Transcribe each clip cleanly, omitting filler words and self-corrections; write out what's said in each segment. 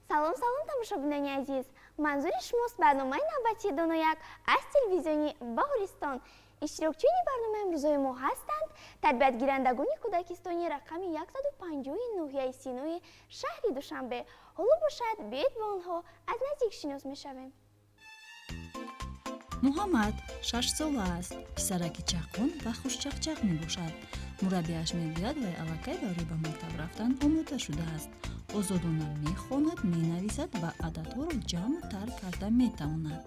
Салом, салом, тамошобинони азиз! Манзури шумост барномаи навбатии «Донояк» аз телевизиони Баҳористон. Иштирокчиёни барномаи имрӯзои мо ҳастанд тарбиятгирандагони кӯдакистони рақами 150 ноҳияи Синои шаҳри Душанбе. Ҳоло бошад, биёед, бо онҳо аз наздик шинос мешавем. Муҳаммад 6-сола аст. Писараки чаққон ва хушчақчақ мебошад. Мураббиаш мегӯяд, вай аллакай барои ба мактаб рафтан омода шудааст. Озодона мехонад, менависад ва ададҳоро ҷамъу тарк карда метавонад.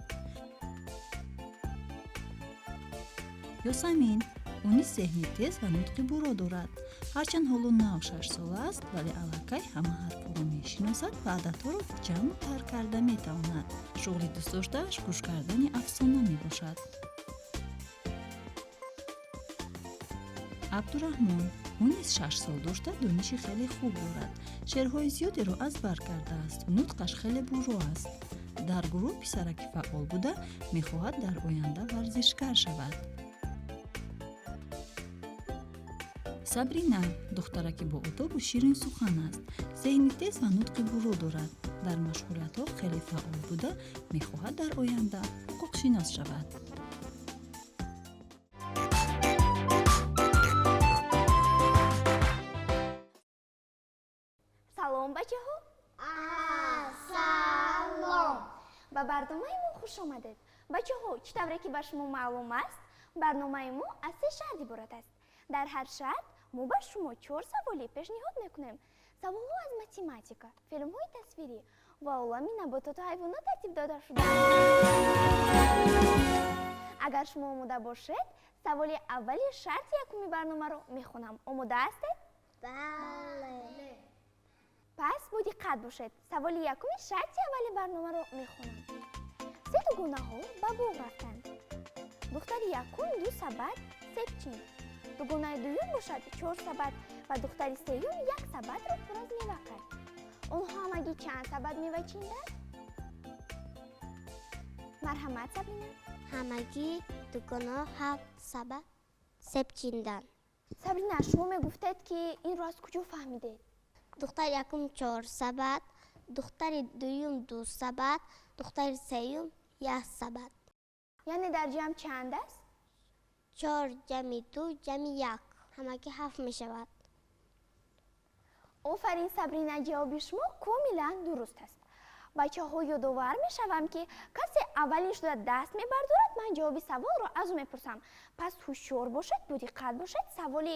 Ёсамин. Ӯ низ зеҳни тез ва нутқи бурро дорад. Ҳарчанд ҳоло нав 6-сола аст, вале аллакай ҳама ҳарфҳоро мешиносад ва ададҳоро ҷамъу тарк карда метавонад. Шуғли дӯстдоштааш гӯш кардани афсона мебошад. Абдураҳмон. Ӯ низ 6 сол дошта, дониши хеле хуб дорад. Шеърҳои зиёдеро аз бар кардааст. Нутқаш хеле бурро аст. Дар гурӯҳ писараки фаъол буда, мехоҳад дар оянда варзишгар шавад. Сабрина духтараки боодобу ширинсухан аст. Зеҳни тез ва нутқи бурро дорад. Дар машғулиятҳо хеле фаъол буда, мехоҳад дар оянда ҳуқуқшинос шавад. Салом, бачаҳо! Ассалом! Ба барномаи мо хуш омадед. Бачаҳо, чӣ тавре ки ба шумо маълум аст, барномаи мо аз се шарт иборат аст. Дар ҳар шарт мо ба шумо чор саволе пешниҳод мекунем. Саволҳо аз математика, филмҳои тасвирӣ ва олами набототу ҳайвонот тартиб дода шудаанд. Агар шумо омода бошед, саволи аввали шарти якуми барномаро мехонам. Омода ҳастед? Бале. Пас бодиққат бошед, саволи якуми шарти аввали барномаро мехонам. Се дугонаҳо ба боғ рафтанд. Духтари якум ду сабад себ чинд, дугонаи дуюм бошад чор сабад ва духтари сеюм як сабадро пур аз мева кард. Онҳо ҳамагӣ чанд сабад мева чинданд? Марҳамат, Сабрина. Ҳамагӣ дугонаҳо ҳафт сабад себ чинданд. Сабрина, шумо мегуфтед, ки инро аз куҷо фаҳмидед? Духтари якум чор сабад, духтари дуюм ду сабад, духтари сеюм як сабад. Яъне дар ҷамъ чанд аст? Чор ҷамъи ду ҷамъи як ҳамагӣ ҳафт мешавад. Офарин, Сабрина, ҷавоби шумо комилан дуруст аст. Бачаҳо, ёдовар мешавам, ки касе аввалин шуда даст мебардорад, ман ҷавоби саволро аз ӯ мепурсам. Пас ҳушёр бошед, бодиққат бошед, саволи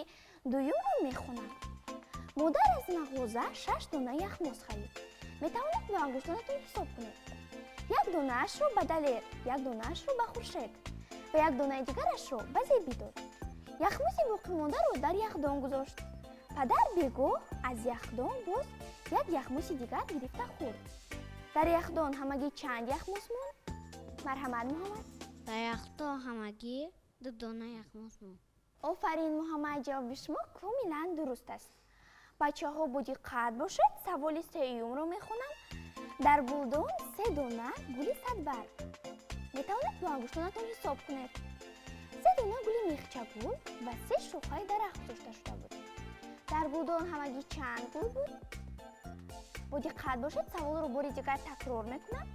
дуюмро мехонам. Модар аз мағоза шаш дона яхмоз харид. Метавонед бо ангуштонатон ҳисоб кунед. Як донаашро ба Далер, як донаашро ба Хуршед ва як донаи дигарашро ба Зебӣ дод. Яхмози боқимондаро дар яхдон гузошт. Падар бегоҳ аз яхдон боз як яхмози дигар гирифта хӯрд. Дар яхдон ҳамагӣ чанд яхмоз монд? Марҳамат, Муҳаммад. Дар яхдон ҳамагӣ ду дона яхмоз монд. Офарин, Муҳаммад, ҷавоби шумо комилан дуруст аст. Бачаҳо, бодиққат бошед, саволи сеюмро мехонам. Дар гулдон се дона гули садбарг. Метавонед бо ангуштонатон ҳисоб кунед. Се дона гули мехчагул ва се шохаи дарахт гузошта шуда буд. Дар гулдон ҳамагӣ чанд гул буд? Бодиққат бошед, саволро бори дигар такрор мекунам.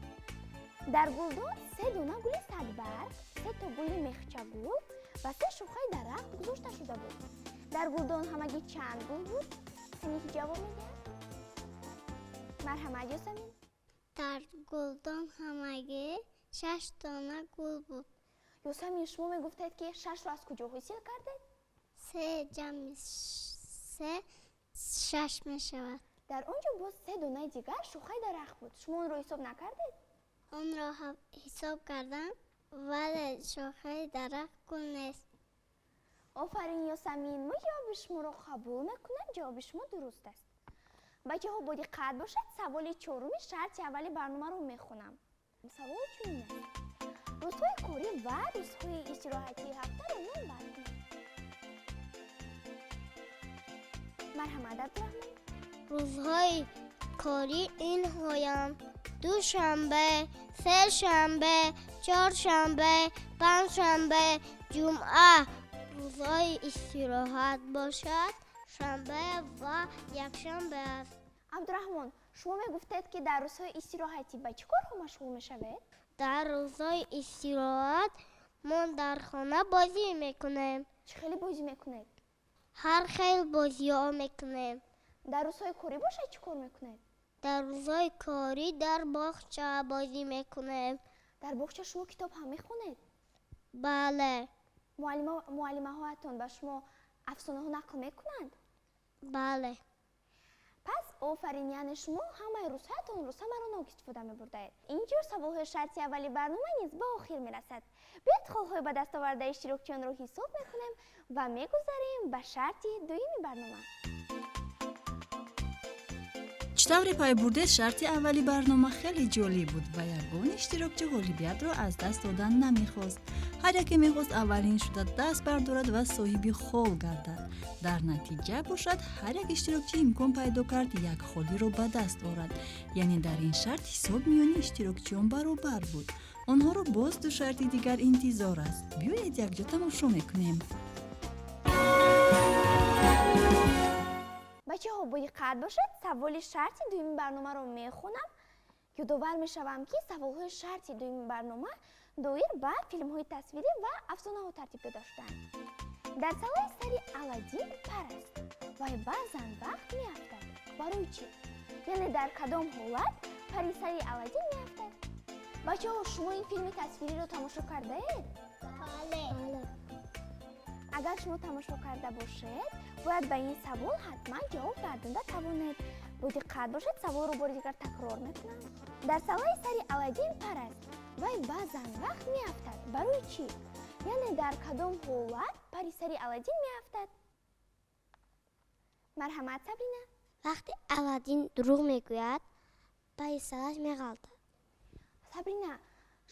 Дар гулдон се дона гули садбарг, се то гули мехчагул ва се шохаи дарахт гузошта шуда буд. Дар гулдон ҳамагӣ чанд гул буд? Кане ки ҷавоб медиҳад? Марҳамат, Ёсамин. Дар гулдон ҳамагӣ шаш дона гул буд. Ёсамин, шумо мегуфтед, ки шашро аз куҷо ҳосил кардед? Се ҷамъи се шаш мешавад. Дар он ҷо боз се донаи дигар шохаи дарахт буд. Шумо онро ҳисоб накардед? Онро ҳисоб кардам, вале шохаи дарахт гул нест. Офарин, Ёсамин, мо ҷавоби шуморо қабул мекунем, ҷавоби шумо дуруст аст. Бачаҳо, бодиққат бошед, саволи чоруми шарти аввали барномаро мехонам. Савол чунин аст: рӯзҳои корӣ ва рӯзҳои истироҳатии ҳафтаро номбар кунед. Марҳамат, Абдураҳмон. Рӯзҳои корӣ инҳоянд: душанбе, сешанбе, чоршанбе, панҷшанбе, ҷумъа. Рӯзҳои истироҳат бошад шанбе ва якшанбе аст. Абдураҳмон, шумо мегуфтед, ки дар рӯзҳои истироҳатӣ ба чӣ корҳо машғул мешавед? Дар рӯзҳои истироҳат мо дар хона бозӣ мекунем. Чӣ хеле бозӣ мекунед? Ҳар хел бозиҳо мекунем. Дар рӯзҳои корӣ бошад, чӣ кор мекунед? Дар рӯзҳои корӣ дар боғча бозӣ мекунем. Дар боғча шумо китоб ҳам мехонед? Бале. Муаллимаҳоятон ба шумо афсонаҳо нақл мекунанд? Бале. Пас офарин, яъне шумо ҳамаи рӯзҳоятонро самаранок истифода мебурдаед. Инҷо саволҳои шарти аввали барнома низ ба охир мерасад. Биёед, холҳои ба даст овардаи иштирокчиёнро ҳисоб мекунем ва мегузарем ба шарти дуюми барнома. Чӣ тавре пай бурдед, шарти аввали барнома хеле ҷолиб буд ва ягон иштирокчӣ ғолибиятро аз даст додан намехост. Ҳар яке мехост аввалин шуда даст бардорад ва соҳиби хол гардад. Дар натиҷа бошад, ҳар як иштирокчӣ имкон пайдо кард, як холиро ба даст орад. Яъне дар ин шарт ҳисоб миёни иштирокчиён баробар буд. Онҳоро боз ду шарти дигар интизор аст. Биёед, якҷо тамошо мекунем. Бачаҳо, бодиққат бошед, саволи шарти дуюми барномаро мехонам. Ёдовар мешавам, ки саволҳои шарти дуюми барнома доир ба филмҳои тасвирӣ ва афсонаҳо тартиб дода шудаанд. Дар салои сари Аладдин пар аст, вай баъзан вақт меафтад. Барои чӣ? Яъне дар кадом ҳолат пари сари Аладдин меафтад? Бачаҳо, шумо ин филми тасвириро тамошо кардаед? Бале. Агар шумо тамошо карда бошед, бояд ба ин савол ҳатман ҷавоб гардонда тавонед. Бодиққат бошед, саволро бори дигар такрор мекунам. Дар салои сари Аладдин пар аст, вай баъзан вақт меафтад. Барои чӣ? Яъне дар кадом ҳолат пари сари Аладдин меафтад? Марҳамат, Сабрина. Вақте Аладдин дурӯғ мегӯяд, пари сараш меғалтад. Сабрина,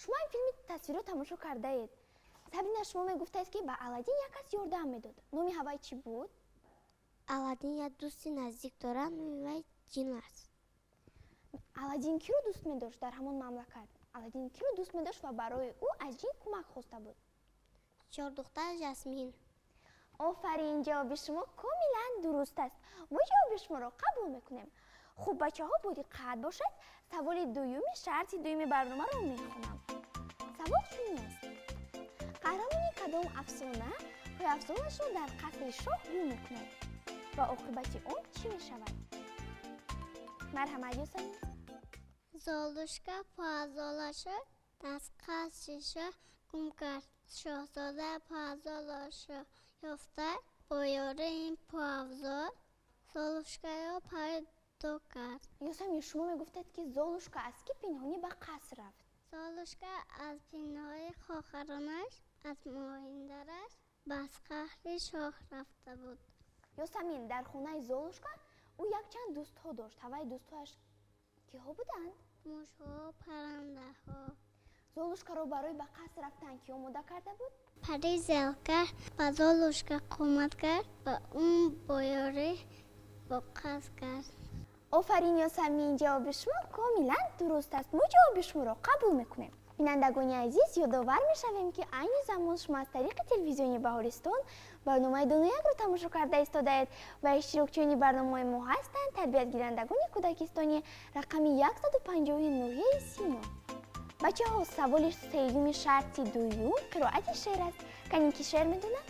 шумо ин филми тасвирро тамошо кардаед. Сабрина, шумо мегуфтаед, ки ба Аладдин як кас ёрдам медод. Номи ҳавай чӣ буд? Аладдин як дӯсти наздик дорад, номи вай Ҷин аст. Аладдин киро дӯст медошт дар ҳамон мамлакат? Аладдин киро дӯст медошт ва барои ӯ аз ҷин кӯмак хоста буд? Шоҳдухтар Жасмин. Офарин, ҷавоби шумо комилан дуруст аст. Мо ҷавоби шуморо қабул мекунем. Хуб, бачаҳо, бодиққат бошед, саволи дуюми шарти дуюми барномаро мехонам. Савол чунин аст: қаҳрамони кадом афсона пойафзолашро дар қасри шоҳ гум мекунад ва оқибати он чӣ мешавад? Марҳамат, Ёсамин. Золушка пойафзолашро дар қасри шоҳ гум кард. Шоҳзода пойафзолашро ёфта, бо ёрии ин пойафзол Золушкаро пайдо кард. Ёсамин, шумо мегуфтед, ки Золушка аз кӣ пинҳонӣ ба қаср рафт? Золушка аз пинҳони хоҳаронаш, аз моҳиндараш ба қасри шоҳ рафта буд. Ёсамин, дар хонаи Золушка ӯ якчанд дӯстҳо дошт. Ҳаваи дӯстҳояш киҳо буданд? Мушҳо, паррандаҳо. Золушкаро барои ба қаср рафтан кӣ омода карда буд? Пари Зелка ба Золушка кӯмак кард ва ӯ бо ёрӣ ба қаср кард. Офарин, Ёсамин, ҷавоби шумо комилан дуруст аст. Мо ҷавоби шуморо қабул мекунем. Бинандагони азиз, ёдовар мешавем, ки айни замон шумо аз тариқи телевизиони Баҳористон барномаи Доноякро тамошо карда истодаед ва иштирокчиёни барномаи мо ҳастанд тарбиятгирандагони кӯдакистони рақами 150 ноҳияи Сино. Бачаҳо, саволи сеюми шарти дуюм қироати шеър аст. Кани, ки шеър медонад?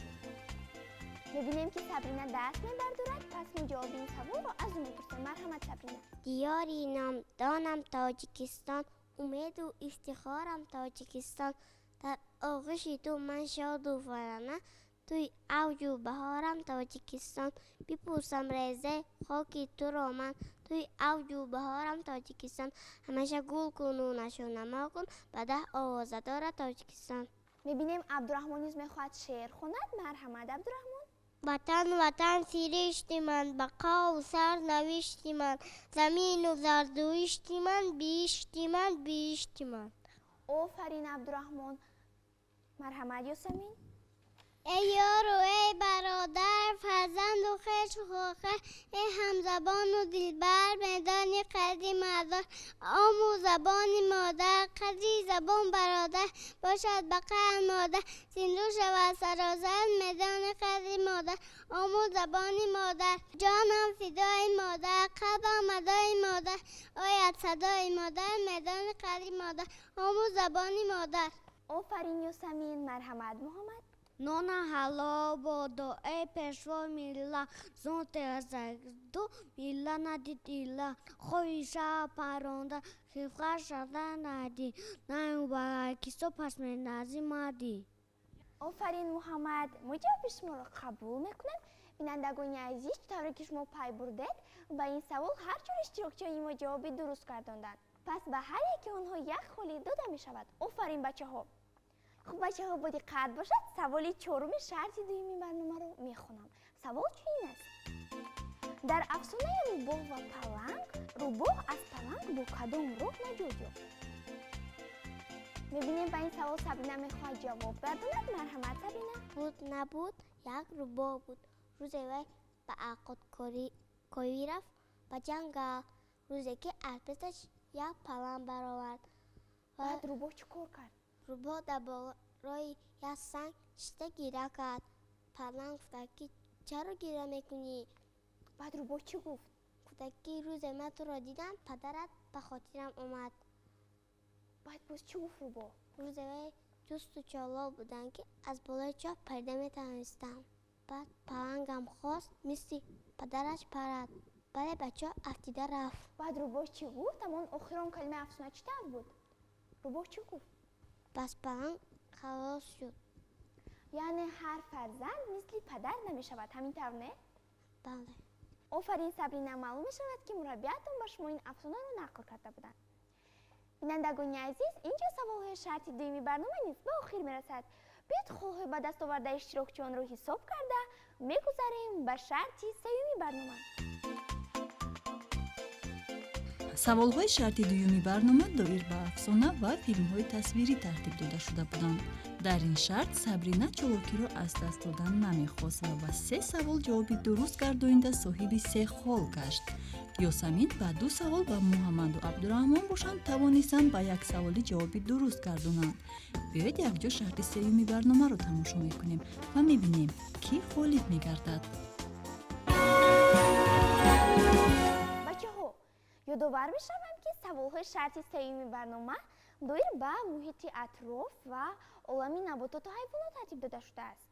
Мебинем, ки Сабрина даст мебардорад, пас мо ҷавоби ин саволро аз ӯ мепурсем. Марҳамат, Сабрина. Диёри номдонам Тоҷикистон, умеду ифтихорам Тоҷикистон, дар оғӯши ту ман шоду фарана, туи авҷу баҳорам Тоҷикистон. Бипӯсам резаи хоки туро ман, туи авҷу баҳорам Тоҷикистон. Ҳамеша гул куну нашӯнамо кун, ба даҳ овоза дорад Тоҷикистон. Мебинем, Абдураҳмон низ мехоҳад шеър хонад. Марҳамат, Абдураҳмон. Ватан, Ватан, сиришти ман, бақову сарнавишти ман, замину зардуишти ман, биҳишти ман, биҳишти ман. Офарин, Абдураҳмон. Марҳамат, Ёсамин. Эй ёру эй бародар, фарзанду хешу хохар, эй ҳамзабону дилбар, медони қадри мардон, омӯз забони модар, қадри забон бародар, бошад ба қаҳр модар, зинду шавад саросар, медони қадри модар, омӯз забони модар, ҷонам фидои модар, қалбам адои модар, ояд садои модар, медони қадри модар, омӯз забони модар. Офарин, Ёсамин. Марҳамат, Муҳаммад. Нона ҳалол бодо, эй пешвои миллат, зон тезду миллат надид иллат, хоҳи шаб паронда, хифқат шуда надид, наюбаракисо пас менази мардӣ. Офарин, Муҳаммад. Мо ҷавоби шуморо қабул мекунем. Бинандагони азиз, тавре ки шумо пай бурдед, ба ин савол ҳар чор иштирокчиёни мо ҷавоби дуруст гардонданд. Пас ба ҳар яке онҳо як холи дода мешавад. Офарин, бачаҳо. Хуб, бачаҳо, бо диққат бошад, саволи чоруми шарти дуюми барномаро мехонам. Савол чунин аст: дар афсонаи рӯбоҳ ва паланг, рӯбоҳ аз паланг бо кадом роҳ наҷот ёфт? Мебинем, ба ин савол Сабрина мехоҳад ҷавоб гардонад. Марҳамат, Сабрина. Буд набуд, як рӯбоҳ буд. Рӯзе вай ба алқоткорӣ рафт ба ҷангал. Рӯзе ки аз пасаш як паланг баровард. Баъд рӯбоҳ чӣ кор кард? Рӯбоҳ дар болои як санг шишта гиря кард. Паланг гуфта ки чаро гиря мекунӣ? Баъд рӯбоҳ чӣ гуфт? Гуфта ки рӯзе ман туро дидам, падарат ба хотирам омад. Баъд боз чӣ гуфт рӯбоҳ? Рӯзе вай дӯсту чолок буданд, ки аз болои чоҳ парида метавонистанд. Баъд палангам хост мисли падараш парад, вале ба чоҳ афтида рафт. Баъд рӯбоҳ чӣ гуфт? Ҳамон охирон калимаи афсона чӣ тавр буд? Рӯбоҳ чӣ гуфт? Пас паланг халос шуд. Яъне ҳар фарзанд мисли падар намешавад, ҳамин тавр, не? Бале. Офарин, Сабрина. Маълум мешавад, ки мураббиятон ба шумо ин афсонаро нақл карда буданд. Бинандагони азиз, инҷо саволҳои шарти дуюми барнома низ ба охир мерасад. Биёед, холҳои ба даст овардаи иштирокчиёнро ҳисоб карда мегузарем ба шарти сеюми барнома. Саволҳои шарти дуюми барнома доир ба афсона ва филмҳои тасвирӣ тартиб дода шуда буданд. Дар ин шарт Сабрина чолокиро аз даст додан намехост ва ба се савол ҷавоби дуруст гардонида соҳиби се хол гашт. Ёсамин ба ду савол ва Муҳаммаду Абдураҳмон бошанд тавонистанд ба як саволи ҷавоби дуруст гардонанд. Биёед, якҷо шарти сеюми барномаро тамошо мекунем ва мебинем, кӣ ғолиб мегардад. Бачаҳо, ёдовар мешавам, ки саволҳои шарти сеюми барнома доир ба муҳити атроф ва олами набототу ҳайвонот тартиб дода шудааст.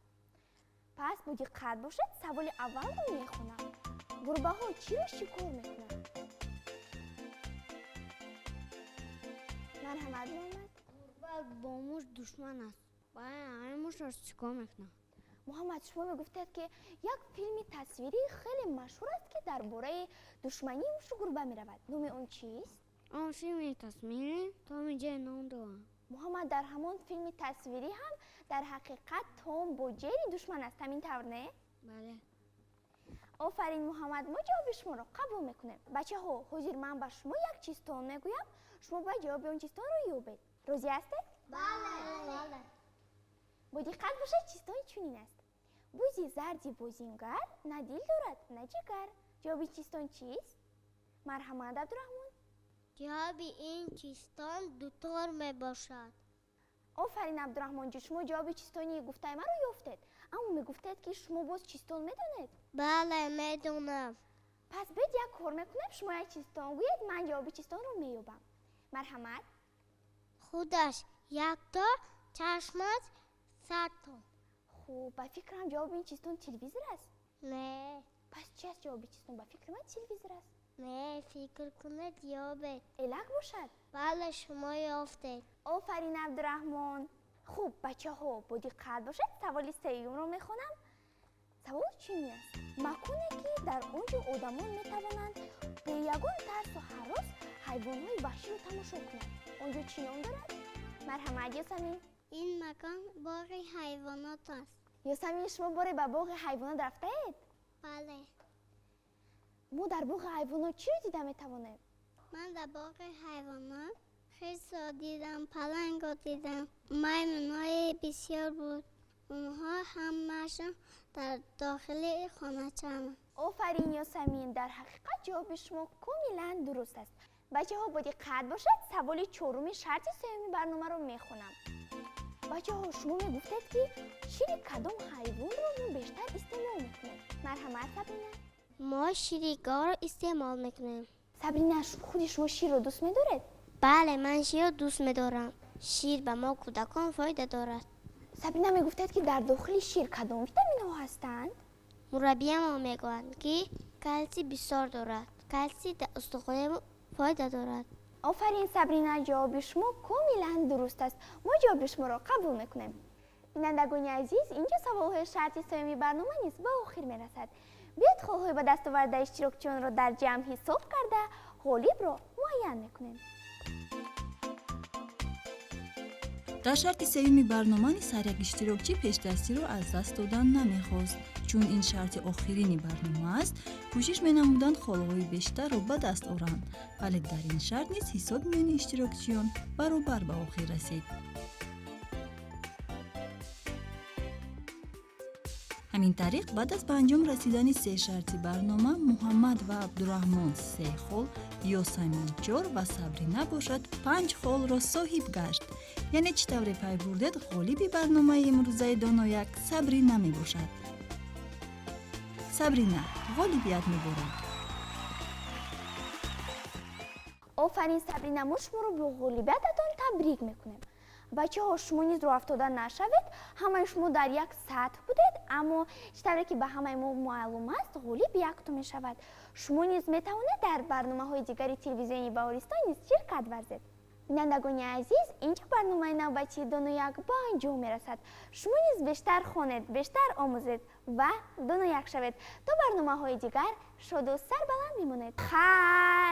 Пас бо диққат бошед, саволи аввалро мехонам. Гурбаҳо чиро шикор мекунанд? Марҳамат, Муҳаммад. Гурба бо муш душман аст, барои мушро шикор мекунад. Муҳаммад, шумо мегуфтед, ки як филми тасвирӣ хеле машҳур аст, ки дар бораи душмании мушу гурба меравад. Номи он чист? Он филми тасвирӣ Тому Ҷерри ном дорад. Муҳаммад, дар ҳамон филми тасвирӣ ҳам дар ҳақиқат Том бо Ҷерри душман аст, ҳамин тавр, не? Бале. Офарин, Муҳаммад, мо ҷавоби шуморо қабул мекунем. Бачаҳо, ҳозир ман ба шумо як чизтон мегӯям, шумо бояд ҷавоби он чизтонро ёбед. Розӣ ҳастед? Бале. Бо диққат бошед, чизтон чунин аст: бузи зарди бозингар на дил дорад, на ҷигар. Ҷавоби чизтон чист? Марҳамат, Абдураҳмон. Ҷавоби ин чизтон дутор мебошад. Офарин, Абдураҳмонҷон, шумо ҷавоби чистони гуфтаи маро ёфтед. Аммо мегуфтед, ки шумо боз чизтон медонед. Бале, медонам. Пас биёед, як кор мекунем: шумо як чизтон гӯед, ман ҷавоби чизтонро меёбам. Марҳамат. Худаш якто, чашмаш садто. Хуб, ба фикрам, ҷавоби ин чизтон телевизор аст. Не. Пас чи аст ҷавоби чизтон? Ба фикри ман, телевизор аст. Не, фикр кунед, ёбед. Элак бошад? Бале, шумо ёфтед. Офарин, Абдураҳмон. Хуб, бачаҳо, бо диққат бошед, саволи сеюмро мехонам. Савол чунин аст: маконе, ки дар он ҷо одамон метавонанд бе ягон тарсу ҳарос ҳайвонҳои ваҳширо тамошо кунанд, он ҷо чӣ ном дорад? Марҳамат, Ёсамин. Ин макон боғи ҳайвонот аст. Ёсамин, шумо боре ба боғи ҳайвонот рафтаед? Бале. Мо дар боғи ҳайвонот чиро дида метавонем? Ман дар боғи ҳайвонот хирсро дидам, палангро дидам, маймунҳои бисёр буд. Онҳо ҳамаашон дар дохили хоначаанд. Офарин, Ёсамин, дар ҳақиқат ҷавоби шумо комилан дуруст аст. Бачаҳо, бо диққат бошед, саволи чоруми шарти сеюми барномаро мехонам. Бачаҳо, шумо мегуфтед, ки шири кадом ҳайвонро мо бештар истеъмол мекунем? Марҳамат, Сабрина. Мо шири говро истеъмол мекунем. Сабрина, худи шумо ширро дӯст медоред? Бале, ман ширро дӯст медорам. Шир ба мо кӯдакон фоида дорад. Сабрина, мегуфтед, ки дар дохили шир кадом витаминҳо ҳастанд? Мураббиямон мегӯянд, ки калсий бисёр дорад. Калсий дар устухони мо фоида дорад. Офарин, Сабрина, ҷавоби шумо комилан дуруст аст. Мо ҷавоби шуморо қабул мекунем. Бинандагони азиз, инҷо саволҳои шарти сеюми барнома низ ба охир мерасад. Биёед, холҳои ба даст овардаи иштирокчиёнро дар ҷамъ ҳисоб карда, ғолибро муайян мекунем. Дар шарти сеюми барнома низ ҳар як иштирокчӣ пешдастиро аз даст додан намехост. Чун ин шарти охирини барнома аст, кӯшиш менамуданд холҳои бештарро ба даст оранд, вале дар ин шарт низ ҳисоб миёни иштирокчиён баробар ба охир расид. Ҳамин тариқ, баъд аз ба анҷом расидани се шарти барнома, Муҳаммад ва Абдураҳмон се хол, Ёсамин чор ва Сабрина бошад панҷ холро соҳиб гашт. Яъне, чӣ тавре пай бурдед, ғолиби барномаи имрӯзаи Донояк Сабрина мебошад. Сабрина, ғолибият муборак! Офарин, Сабрина, мо шуморо бо ғолибиятатон табрик мекунем. Бачаҳо, шумо низ роҳафтода нашавед. Ҳамаи шумо дар як сатҳ будед, аммо чӣ тавре ки ба ҳамаи мо маълум аст, ғолиб якто мешавад. Шумо низ метавонед дар барномаҳои дигари телевизиони Баҳористон низ ширкат варзед. Бинандагони азиз, инҷо барномаи навбатии Донояк ба анҷом мерасад. Шумо низ бештар хонед, бештар омӯзед ва донояк шавед. То барномаҳои дигар шоду сарбаланд мемонед. Хайр.